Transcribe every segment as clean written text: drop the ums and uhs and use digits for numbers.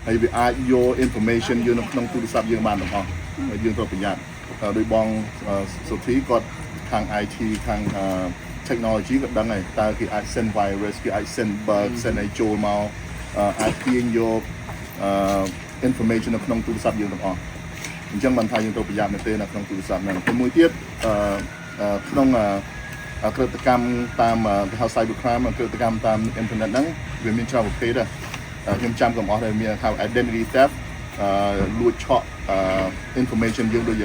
ហើយវាអាចយក information យើងនៅក្នុងទូរស័ព្ទយើងបានទាំងអស់ហើយយើងត្រូវប្រយ័ត្នដោយបងសុធីគាត់ខាង IT ខាង technology ក៏ដឹងហើយតើគេអាច send virus គេអាច send bug send អីចូលមកអាចទាញយក information នៅក្នុងទូរស័ព្ទយើងទាំងអស់អញ្ចឹងបានថាយើងត្រូវប្រយ័ត្នមែនទេនៅក្នុងទូរស័ព្ទហ្នឹងហើយមួយទៀតអឺក្នុងឧក្រិដ្ឋកម្មតាមគេហៅ cyber crime ឧក្រិដ្ឋកម្មតាមអ៊ីនធឺណិតហ្នឹងវាមានច្រើនប្រភេទដែរខ្ញុំចាំកុំអស់ដែរមានហៅ identity theft អឺលួចឆក់ information យើងដូច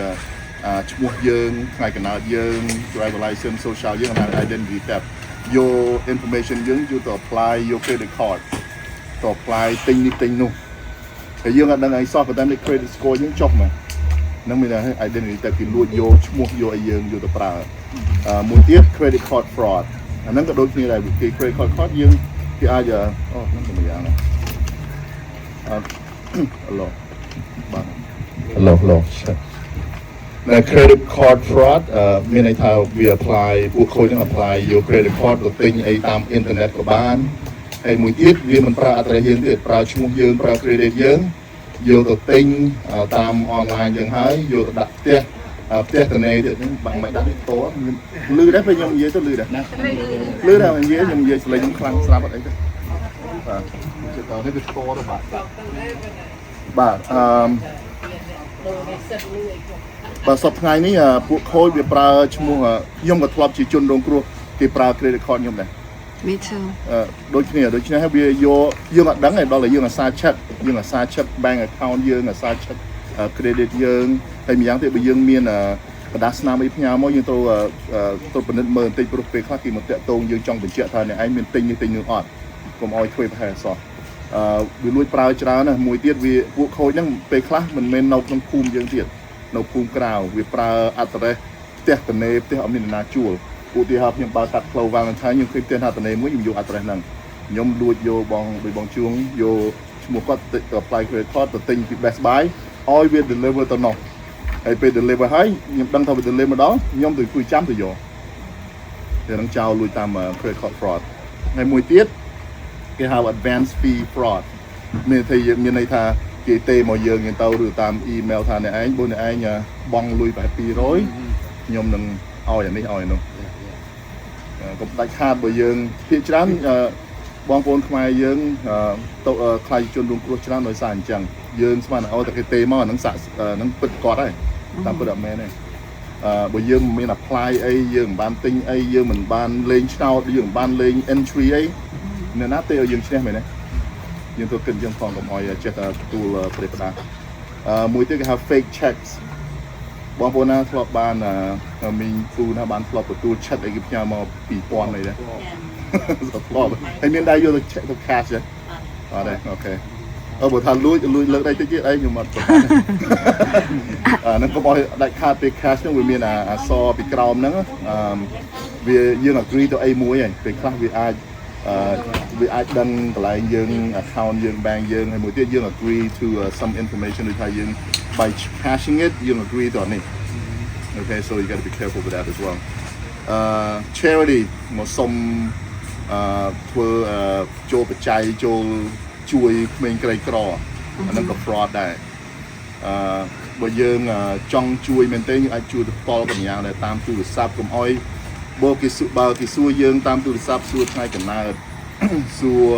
ឈ្មោះយើងថ្ងៃកំណើតយើង driver license social យើងហៅ identity theft យក information យើងយកទៅ apply យក credit card ទៅ apply ទិញនេះទិញនោះហើយយើងអត់ដឹងអីសោះប៉ុន្តែ credit score យើងចុះមកហ្នឹងមានន័យថា identity theft គេលួចយកឈ្មោះយកអីយើងយកទៅប្រើមួយទៀត credit card fraud អាហ្នឹងក៏ដូចគ្នាដែរគេ credit card យើងគេអាចអូហ្នឹងក៏មួយយ៉ាងដែរអឺ ឡូបាទ Hello, hello. នៅ credit card fraud មានន័យថាវា apply ពួកខូចហ្នឹង apply យក credit card ទៅទិញអីតាមអ៊ីនធឺណិតក៏បានហើយមួយទៀតវាមិនប្រើ address យើងទៀតប្រើឈ្មោះយើងប្រើ credit យើងយកទៅទិញតាម online យើងហើយយកទៅដាក់ផ្ទះផ្ទះតនេទៀតហ្នឹងបាក់មិនដាក់នេះតលឺដែរពេលខ្ញុំនិយាយទៅលឺដែរលឺដែរនិយាយខ្ញុំនិយាយសលេងខ្ញុំខ្លាំងស្រាប់អត់អីទេបាទចិត្តតនេះវាស្គាល់ទៅបាទបាទអឺ បាទសប្តាហ៍ថ្ងៃនេះពួកខូចវាប្រើឈ្មោះខ្ញុំក៏ធ្លាប់ជាជនរងគ្រោះគេប្រើ credit card ខ្ញុំដែរ Me too. អឺដូចគ្នាដូច្នេះហើយវាយកយើងអត់ដឹងទេដល់តែយើងអាសា check យើងអាសា check bank account យើងអាសា check credit យើងហើយម្យ៉ាងទៀតបើយើងមានក្រដាសស្នាមអីផ្ញើមកយើងត្រូវត្រូវពិនិត្យមើលបន្តិចព្រោះពេលខ្លះគេមកតាក់ទងយើងចង់បញ្ជាក់ថាអ្នកឯងមានទិញនេះទិញនោះអត់កុំឲ្យធ្វើប្រហែលសោះអឺវាលួចប្រើច្រើនណាស់មួយទៀតវាពួកខូចហ្នឹងពេលខ្លះមិនមែននៅក្នុងភូមិយើងទៀតនៅភូមិក្រៅវាប្រើ address ផ្ទះតនេផ្ទះអត់មាននរណាជួលឧទាហរណ៍ខ្ញុំបើកាត់ផ្លូវ Valentine ខ្ញុំឃើញផ្ទះណាតនេមួយខ្ញុំយក address ហ្នឹងខ្ញុំលួចយកបងដូចបងជួងយកឈ្មោះគាត់ទៅ apply credit card ទៅទិញពី Best Buy ឲ្យវា deliver ទៅនោះហើយពេល deliver ហើយខ្ញុំដឹងថាវា deliver មកដល់ខ្ញុំទៅអង្គុយចាំទៅយកតែនឹងចោលលួចតាម credit card fraud ហើយមួយទៀតគេហៅ advance fee fraud មានន័យមានន័យថាគេទេមកយើងយ៉ាងទៅឬតាម email ថាអ្នកឯងបើអ្នកឯងបង់លុយប្រហែល200ខ្ញុំនឹងឲ្យអានេះឲ្យនោះកុំដាច់ខាតបើយើងភាគច្រើនបងប្អូនខ្មែរយើងទៅខ្លាយជនរងគ្រោះច្រើនដោយសារអញ្ចឹងយើងស្មានអូតែគេទេមកអាហ្នឹងសាក់ហ្នឹងពិតគាត់ហើយតាមពិតអត់មែនទេអឺបើយើងមិនមាន apply អីយើងមិនបានទិញអីយើងមិនបានលេងឆ្នោតយើងមិនបានលេង entry អីអ្នកណាទេឲ្យយើងឈ្នះមែនទេយើងត្រូវគិតអញ្ចឹងផងកុំឲ្យចេះតែទទួលប្រេបដាអឺមួយទៀតគេហៅ fake checks បងប្អូនណាធ្លាប់បានមីងពូណាបានធ្លាប់ទទួល check អីគេផ្ញើមក2000អីដែរធ្លាប់ហើយមានដែរយកទៅ check ទៅ cash ទេអត់ទេ okay អឺបើថាលួចលួចលើកដៃតិចទៀតអីខ្ញុំអត់ប្រកាន់អាហ្នឹងកុំឲ្យដាច់ខាតពេល cash ហ្នឹងវាមានអាអសពីក្រោមហ្នឹងអឺវាយើង agree ទៅអីមួយហើយពេលខ្លះវាអាចអឺវាអាចដឹងកន្លែងយើង account យើង bank យើងហើយមួយទៀតយើង agree to some information ដូចថាយើង by cashing it យើង agree ទៅអានេះ Okay, so you got to be careful with that as well. Charity មកសុំអឺធ្វើចូលបច្ច័យចូលជួយក្មេងក្រីក្រអាហ្នឹងក៏ fraud ដែរអឺបើយើងចង់ជួយមែនទេយើងអាចជួយទៅផ្ទាល់កញ្ញាដែរតាមទូរស័ព្ទកុំអោយបើគេសួរបើគេសួរយើងតាមទូរស័ព្ទសួរថ្ងៃកំណើតសួរ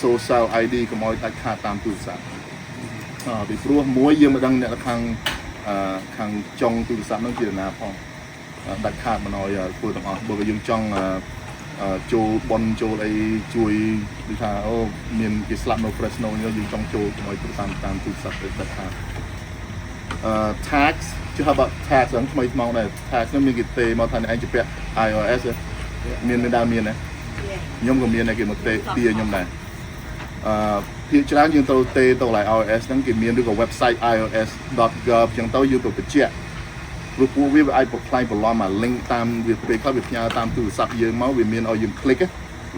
social ID កុំអោយដាច់ខាតតាមទូរស័ព្ទអឺពីព្រោះមួយយើងមិនដឹងអ្នកខាងអឺខាងចុងទូរស័ព្ទហ្នឹងជានរណាផងដាច់ខាតមិនអោយធ្វើទាំងអស់បើយើងចង់ចូលប៉ុនចូលអីជួយដូចថាអូមានគេស្លាប់នៅ Fresno យើងចង់ចូលកុំឲ្យធ្វើតាមតាមទូរស័ព្ទទៅដាច់ខាតអឺ tax ជឿថាបើ tax ហ្នឹងថ្មីថ្មោងដែរ tax ហ្នឹងមានគេទេមកថាអ្នកឯងជាពាក់ IRS មានមានដើមមានទេខ្ញុំក៏មានដែរគេមកទេទាខ្ញុំដែរអឺភាគច្រើនយើងត្រូវទេទៅ IRS ហ្នឹងគេមានឬក៏ website irs.gov ចឹងទៅយើងទៅបញ្ជាក់ព្រោះពួកវាវាអាចប្រខ្លាញ់បន្លំអា link តាមវាពេលខ្លះវាផ្ញើតាមទូរស័ព្ទយើងមកវាមានឲ្យយើង click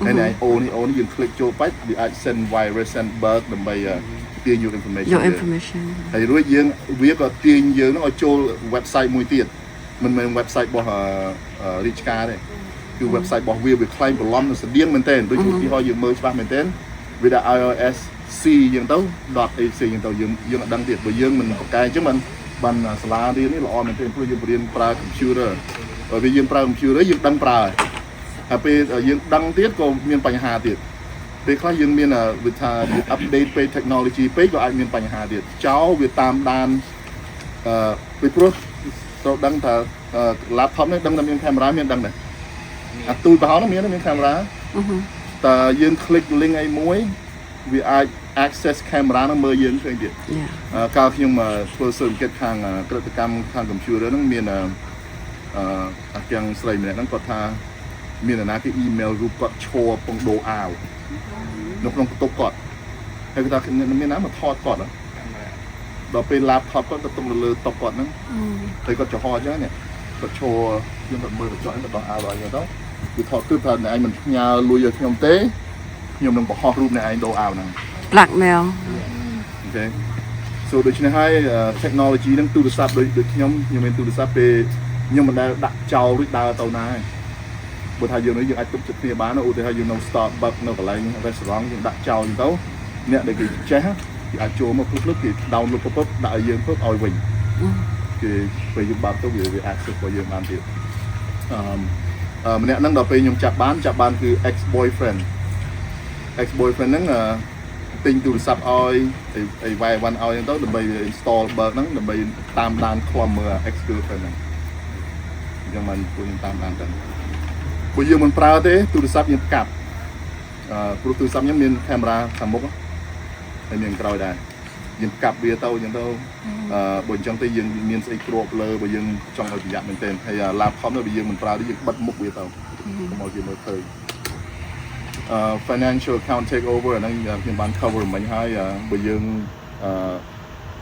ហើយនេះអូនេះអូនេះយើង click ចូលបាច់វាអាច send virus, send bug ដើម្បីទាញយក information Your information. ហើយរួចយើងវាក៏ទាញយើងនឹងឲ្យចូល website មួយទៀតមិនមែន website របស់រាជការទេគឺ website របស់វាវាក្លែងបន្លំនៅស្តៀងមែនទែនដូចឧទាហរណ៍យើងមើលច្បាស់មែនទែនវាដាក់ IRS C អញ្ចឹងទៅ dot AC អញ្ចឹងទៅយើងយើងអត់ដឹងទៀតបើយើងមិនប្រកែអញ្ចឹងបានបានសាលារៀននេះល្អមែនទែនព្រោះយើងរៀនប្រើ computer បើវាយើងប្រើ computer យើងដឹងប្រើហើយហើយពេលយើងដឹងទៀតក៏មានបញ្ហាទៀតពេលខ្លះយើងមានវាថាយើង update ពេក technology ពេកក៏អាចមានបញ្ហាទៀតចោលវាតាមដានអឺពីព្រោះត្រូវដឹងថា laptop នេះដឹងថាមានកាមេរ៉ាមានដឹងដែរអាទូចប្រហោងហ្នឹងមានមានកាមេរ៉ាតើយើង click link អីមួយវាអាច access camera ហ្នឹងមើលយើងឃើញទៀត អឺកាលខ្ញុំធ្វើស៊ើបអង្កេតខាងក្រឹតកម្មខាង computer ហ្នឹងមានអឺអាទាំងស្រីម្នាក់ហ្នឹងគាត់ថាមាននរណាគេ email រូបគាត់ឈរពងដូអាវនៅក្នុងបន្ទប់គាត់ហើយគាត់ថាមានណាមកថតគាត់ហ៎ដល់ពេល laptop គាត់ទៅទុកនៅលើតុគាត់ហ្នឹងហើយគាត់ចំហអញ្ចឹងនេះគាត់ឈរខ្ញុំគាត់មើលកញ្ចក់ហ្នឹងគាត់ដោះអាវដល់អញ្ចឹងទៅគឺថតគឺថាអ្នកឯងមិនផ្ញើលុយឲ្យខ្ញុំទេខ្ញុំនឹងបង្ហោះរូបអ្នកឯងដូរអាវហ្នឹង Blackmail. Okay, so ដូច្នេះហើយ technology ហ្នឹងទូរស័ព្ទដូចដូចខ្ញុំខ្ញុំមានទូរស័ព្ទពេលខ្ញុំមិនដែលដាក់ចោលរួចដើរទៅណាទេបើថាយើងនេះយើងអាចទុកចិត្តគ្នាបានឧទាហរណ៍យើងនៅ Starbucks នៅកន្លែង restaurant យើងដាក់ចោលទៅអ្នកដែលគេចេះគេអាចចូលមកភ្លឹបភ្លឹបគេ download ពឹបដាក់ឲ្យយើងពឹបឲ្យវិញគេពេលយើងបើកទៅវាវា access របស់យើងបានទៀតអឺម្នាក់ហ្នឹងដល់ពេលខ្ញុំចាប់បានចាប់បានគឺ ex boyfriend ex boyfriend ហ្នឹងអឺ ទិញទូរស័ព្ទឲ្យអីវាយវ៉ាន់ឲ្យហ្នឹងទៅដើម្បី install បើកហ្នឹងដើម្បីតាមដានឃ្លាំមើល ex girlfriend ហ្នឹងអញ្ចឹងបានពួកខ្ញុំតាមដានទៅពួកយើងមិនប្រើទេទូរស័ព្ទយើងកាប់អឺព្រោះទូរស័ព្ទខ្ញុំមានកាមេរ៉ាខាងមុខហើយមានក្រោយដែរយើងកាប់វាទៅអញ្ចឹងទៅអឺបើអញ្ចឹងទៅយើងមានស្អីគ្របលើបើយើងចង់ឲ្យប្រយ័ត្នមែនទែនហើយ laptop នោះបើយើងមិនប្រើទេយើងបិទមុខវាទៅកុំឲ្យគេមើលឃើញ financial account takeover អាហ្នឹងខ្ញុំបាន cover មិញហើយបើយើង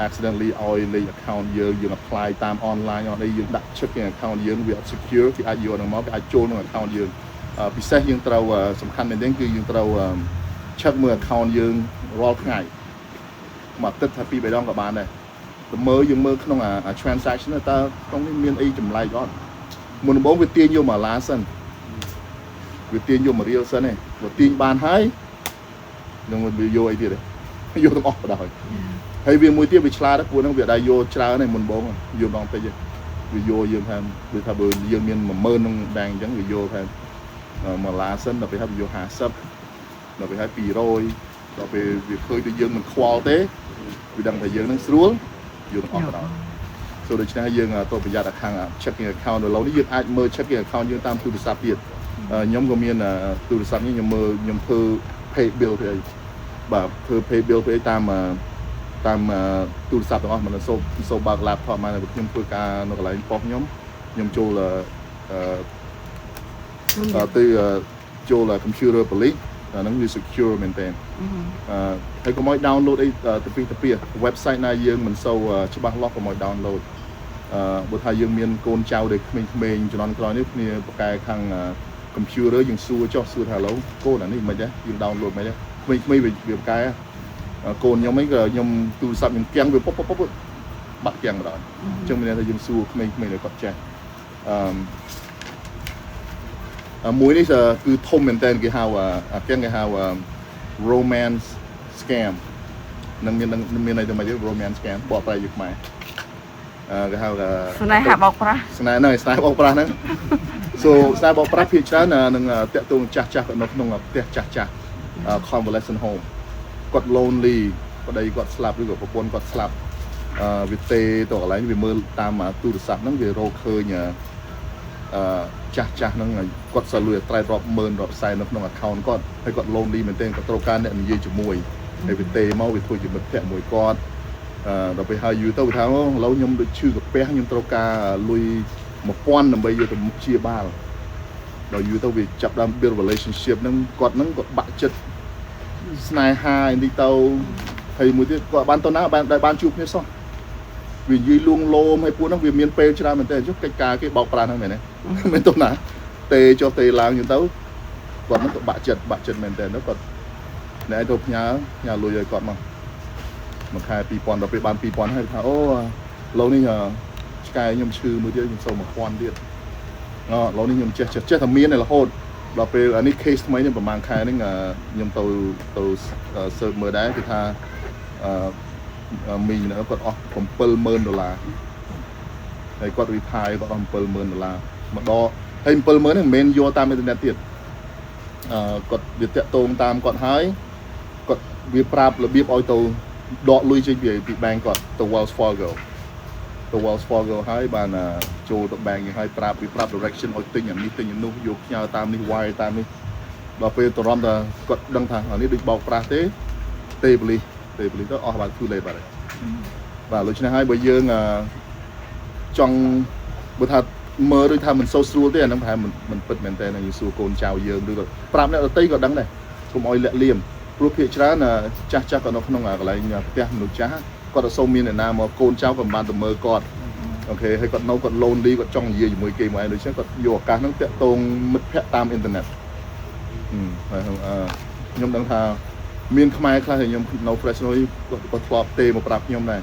accidentally ឲ្យលេខ account យើងយើង apply តាម online អត់អីយើងដាក់ checking account យើងវាអត់ secure គេអាចយកហ្នឹងមកគេអាចចូលក្នុង account យើងពិសេសយើងត្រូវសំខាន់មែនទែនគឺយើងត្រូវ check មើល account យើងរាល់ថ្ងៃមួយអាទិត្យថាពីរបីដងក៏បានដែរទៅមើលយើងមើលក្នុងអា transaction តើក្នុងនេះមានអីចម្លែកអត់មុនដំបូងវាទាញយកមកឡាសិនវាទាញយកមករៀលសិនឯងបើទាញបានហើយនឹងវាយកអីទៀតទេយកទាំងអស់បណ្ដោយហើយវាមួយទៀតវាឆ្លាតដែរពួកហ្នឹងវាដែរយកច្រើនឯងមុនបងយកម្ដងតិចឯងវាយកយើងថាវាថាបើយើងមាន10000ក្នុង bank អញ្ចឹងវាយកថាមួយឡាសិនដល់ពេលហើយវាយក50ដល់ពេលហើយ200ដល់ពេលវាឃើញថាយើងមិនខ្វល់ទេវាដឹងថាយើងនឹងស្រួលយកទាំងអស់បណ្ដោយ so ដូច្នេះយើងត្រូវប្រយ័ត្នខាង checking account ឥឡូវនេះយើងអាចមើល checking account យើងតាមទូរស័ព្ទទៀតខ្ញុំក៏មានទូរស័ព្ទនេះខ្ញុំមើលខ្ញុំធ្វើ pay bill ធ្វើអីបាទធ្វើ pay bill ធ្វើអីតាមតាមទូរស័ព្ទទាំងអស់មិនសូវសូវបើក laptop មកខ្ញុំធ្វើការនៅកន្លែងប៉ុស្តិ៍ខ្ញុំខ្ញុំចូលអឺទៅចូល computer police អាហ្នឹងវា secure មែនតើអឺហើយកុំឲ្យ download អីទៅពីទៅពី website ណាយើងមិនសូវច្បាស់លាស់កុំឲ្យ download អឺបើថាយើងមានកូនចៅដែលក្មេងៗជំនាន់ក្រោយនេះគ្នាប្រកែខាង computer យើងសួរចុះសួរថាឥឡូវកូនអានេះមិនដែរយើង download មិនដែរក្មេងៗវាវាប្រកែកូនខ្ញុំអីក៏ខ្ញុំទូរស័ព្ទខ្ញុំគាំងវាពុបពុបពុបបាត់គាំងបណ្ដោយអញ្ចឹងមានន័យថាយើងសួរក្មេងៗដែលគាត់ចេះអឺមួយនេះគឺធំមែនតើគេហៅអាគាំងគេហៅ romance scam នឹងមានមានន័យថាម៉េចទេ romance scam បកប្រែជាខ្មែរអឺគេហៅថា ស្នេហាបោកប្រាស់ ស្នេហ៍ហ្នឹងស្នេហ៍បោកប្រាស់ហ្នឹង so ស្នេហ៍បោកប្រាស់ភាគច្រើននឹងតាក់ទងចាស់ចាស់នៅក្នុងផ្ទះចាស់ចាស់ convalescent home គាត់ lonely ប្តីគាត់ស្លាប់ឬក៏ប្រពន្ធគាត់ស្លាប់អឺវាទេទៅកន្លែងវាមើលតាមទូរស័ព្ទហ្នឹងវារកឃើញអឺចាស់ចាស់ហ្នឹងគាត់សល់លុយត្រែរាប់ម៉ឺនរាប់សែននៅក្នុង account គាត់ហើយគាត់ lonely មែនទែនគាត់ត្រូវការអ្នកនិយាយជាមួយហើយវាទេមកវាធ្វើជាមិត្តភក្តិមួយគាត់អឺដល់ពេលហើយយូរទៅវាថាអូឥឡូវខ្ញុំដូចឈឺកាពះខ្ញុំត្រូវការលុយ1000ដើម្បីយកទៅព្យាបាលដល់យូរទៅវាចាប់ដើម build relationship ហ្នឹងគាត់ហ្នឹងគាត់បាក់ចិត្តស្នេហាឯនេះទៅហើយមួយទៀតគាត់បានទៅណាបានបានជួបគ្នាសោះវានិយាយលួងលោមហើយពួកហ្នឹងវាមានពេលច្រើនមែនតើចុះកិច្ចការគេបោកប្រាស់ហ្នឹងមែនទេមែនទៅណាទេចុះទេឡើងចឹងទៅគាត់ហ្នឹងក៏បាក់ចិត្តបាក់ចិត្តមែនតើទៅគាត់ណែទៅផ្ញើផ្ញើលុយឲ្យគាត់មកមួយខែ2000ដល់ពេលបាន2000ហើយថាអូឡូវនេះឆ្កែខ្ញុំឈឺមួយទៀតខ្ញុំសូម1000ទៀតអូឡូវនេះខ្ញុំចេះចេះចេះតែមានរហូត ដល់ពេលអានេះ case ថ្មីនេះប្រហែលខែហ្នឹងខ្ញុំទៅទៅ search មើលដែរគឺថាអឺមីងហ្នឹងគាត់អស់70000ដុល្លារហើយគាត់ retire គាត់អស់70000ដុល្លារម្ដងហើយ70000ហ្នឹងមិនមែនយកតាមអ៊ីនធឺណិតទៀតអឺគាត់វាតាក់ទងតាមគាត់ហើយគាត់វាប្រាប់របៀបឲ្យទៅដកលុយចេញពីពី bank គាត់ទៅ Wells Fargo ទៅ Wells Fargo ហើយបានចូលទៅ bank ហើយប្រាប់វាប្រាប់ direction ឲ្យទិញអានេះទិញអានោះយកផ្ញើតាមនេះ wire តាមនេះដល់ពេលតរំថាគាត់ដឹងថាអានេះដូចបោកប្រាស់ទេទេប៉ូលីសទេប៉ូលីសទៅអស់បាត់ too late បាត់ហើយបាទដូច្នេះហើយបើយើងចង់បើថាមើលដូចថាមិនសូវស្រួលទេអាហ្នឹងប្រហែលមិនមិនពិតមែនតើយើងសួរកូនចៅយើងឬក៏ប្រាប់អ្នកដទៃក៏ដឹងដែរកុំឲ្យលាក់លៀមព្រោះភាគច្រើនចាស់ចាស់ក៏នៅក្នុងកន្លែងផ្ទះមនុស្សចាស់គាត់អត់សូវមានអ្នកណាមកកូនចៅក៏មិនបានទៅមើលគាត់ okay ហើយគាត់នៅគាត់ lonely គាត់ចង់និយាយជាមួយគេមួយឯងដូច្នេះគាត់យកឱកាសហ្នឹងតាក់ទងមិត្តភ័ក្តិតាមអ៊ីនធឺណិតហើយខ្ញុំដឹងថាមានខ្មែរខ្លះដែលខ្ញុំនៅ Fresno គាត់គាត់ធ្លាប់ទេមកប្រាប់ខ្ញុំដែរ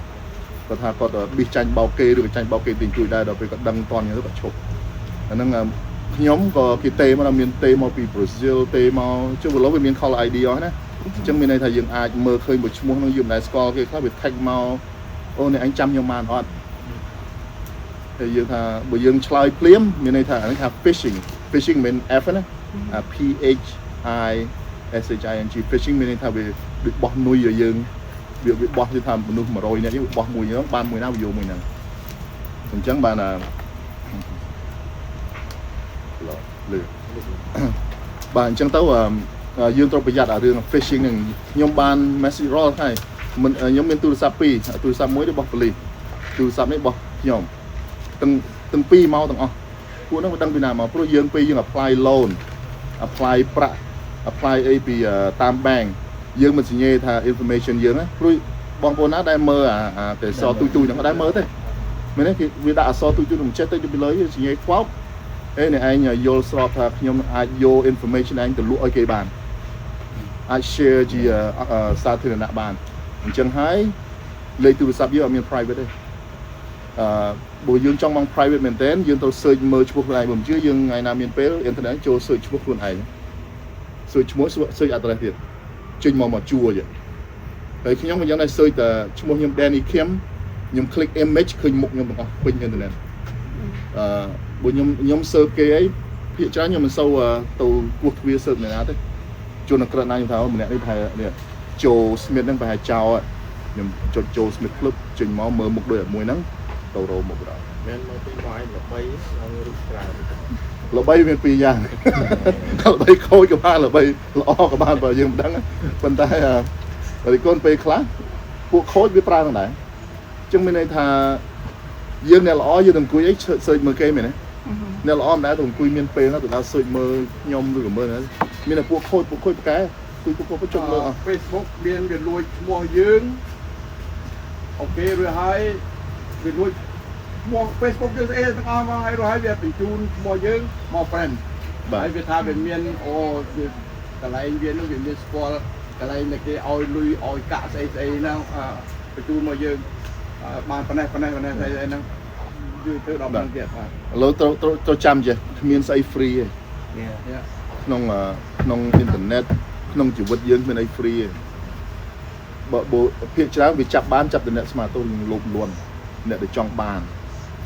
គាត់ថាគាត់ប៊ីសចាញ់បោកគេឬក៏ចាញ់បោកគេទិញជួយដែរដល់ពេលគាត់ដឹងតន់ហ្នឹងគាត់ឈប់អាហ្នឹងខ្ញុំក៏គេទេមកមានទេមកពី Brazil ទេមកចុះឥឡូវវាមាន call ID អស់ណាអញ្ចឹងមានន័យថាយើងអាចមើលឃើញមួយឈ្មោះហ្នឹងយើងមិនដែលស្គាល់គេខ្លះវា tag មកអូអ្នកឯងចាំខ្ញុំបានអត់ហើយយើងថាបើយើងឆ្លើយភ្លាមមានន័យថាអានេះថា phishing phishing មិនមែន F ណា P H I S H I N G phishing មានន័យថាវាដូចបោះនុយឲ្យយើងវាវាបោះគឺថាមនុស្ស100នាក់យើងបោះមួយហ្នឹងបានមួយណាវាយកមួយហ្នឹងអញ្ចឹងបានអាលឺបាទអញ្ចឹងទៅយើងត្រូវប្រយ័ត្នអារឿង phishing ហ្នឹងខ្ញុំបាន message រាល់ថ្ងៃមិនខ្ញុំមានទូរស័ព្ទពីរទូរស័ព្ទមួយរបស់ប៉ូលីសទូរស័ព្ទនេះរបស់ខ្ញុំទាំងទាំងពីរមកទាំងអស់ពួកហ្នឹងមិនដឹងពីណាមកព្រោះយើងពេលយើង apply loan apply ប្រាក់ apply អីពីតាម bank យើងមិនសញ្ញាថា information យើងណាព្រោះបងប្អូនណាដែលមើលអាអាកេសរទូចទូចហ្នឹងអត់ដែលមើលទេមែនទេគេវាដាក់អក្សរទូចទូចមិនចេះទៅពីលើសញ្ញាខ្វោបអេអ្នកឯងយល់ស្របថាខ្ញុំអាចយក information ឯងទៅលក់ឲ្យគេបានអាច share ជាសាធារណៈបានអញ្ចឹងហើយលេខទូរស័ព្ទយើងអត់មាន private ទេអឺបើយើងចង់មក private មែនតើយើងត្រូវ search មើលឈ្មោះខ្លួនឯងបើមិនជឿយើងថ្ងៃណាមានពេល internet ចូល search ឈ្មោះខ្លួនឯង search ឈ្មោះ search address ទៀតចេញមកមកជួរទៀតហើយខ្ញុំក៏យ៉ាងដែរ search តែឈ្មោះខ្ញុំ Danny Kim ខ្ញុំ click image ឃើញមុខខ្ញុំទាំងអស់ពេញ internet អឺបើខ្ញុំខ្ញុំ search គេអីភាគច្រើនខ្ញុំមិនសូវទៅគោះទ្វារ search អ្នកណាទេជនអក្រិតណាខ្ញុំថាម្នាក់នេះប្រហែលនេះចូល Smith ហ្នឹងប្រហែលចោលខ្ញុំចុចចូល Smith ភ្លឹបចេញមកមើលមុខដូចតែមួយហ្នឹងទៅរោមុខដល់ មែនមកពីបងឯងល្បីឡើងរូបច្រើន ល្បីមានពីរយ៉ាងល្បីខូចក៏បានល្បីល្អក៏បានបើយើងមិនដឹងប៉ុន្តែបរិកូនពេលខ្លះពួកខូចវាប្រើហ្នឹងដែរអញ្ចឹងមានន័យថាយើងអ្នកល្អយើងទៅអង្គុយអី search មើលគេមែនទេអ្នកល្អមិនដែលទៅអង្គុយមានពេលណាទៅដល់ search មើលខ្ញុំឬក៏មើលណាមានតែពួកខូចពួកខូចប្រកែគួយពួកពួកចុចមើលអស់ Facebook មានវាលួចឈ្មោះយើង okay រួចហើយវាលួចឈ្មោះ Facebook យើងស្អីទាំងអស់មកហើយរួចហើយវាបញ្ជូនឈ្មោះយើងមក friend បាទ ហើយវាថាវាមានអូវាកន្លែងវានោះវាមានស្គាល់កន្លែងដែលគេឲ្យលុយឲ្យកាក់ស្អីស្អីហ្នឹងអឺបញ្ជូនមកយើងអឺបានប៉ុណ្ណេះប៉ុណ្ណេះប៉ុណ្ណេះស្អីស្អីហ្នឹងយើងធ្វើដល់ហ្នឹងទៀតបាទ ឥឡូវត្រូវត្រូវត្រូវចាំចេះគ្មានស្អី free ទេ Yeah. ក្នុងក្នុងអ៊ីនធឺណិតក្នុងជីវិតយើងគ្មានអី free ទេបើបើភាគច្រើនវាចាប់បានចាប់តែអ្នកស្មាតូយើងលោភលន់អ្នកដែលចង់បាន